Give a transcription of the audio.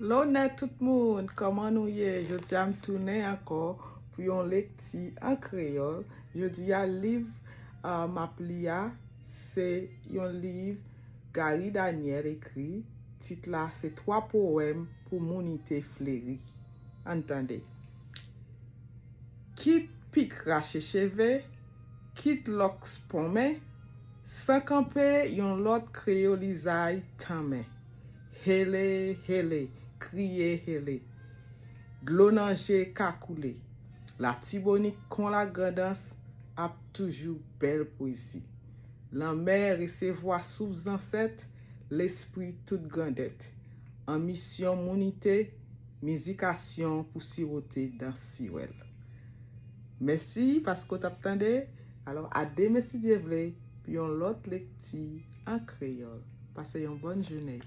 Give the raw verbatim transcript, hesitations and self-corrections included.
Lonè tout moun, kòman nou ye? Jodi a m tounen ankò pou yon lekti an kreyòl. Jodi a liv uh, m ap li a se yon liv Gary Daniel ekri. Tit la se twa powèm pou mounite fleri. Ann tande. Kit pik rache cheve, kit lòks ponmen, san kanpe yon lòt kreyolizay tanmen. Hele, hele, kriye hele. Dlo nan je ka koule. Latibonit kon Lagrandans ap toujou bèl pwezi. Lanmè resevwa souf zansèt, lespri tout grandèt. An misyon mounite, mizikasyon pou siwote dan siwèl. Mèsi paske w t ap tande. Alò, a demen si Dye vle, pou yon lòt lekti an kreyòl. Pase yon bòn jounen.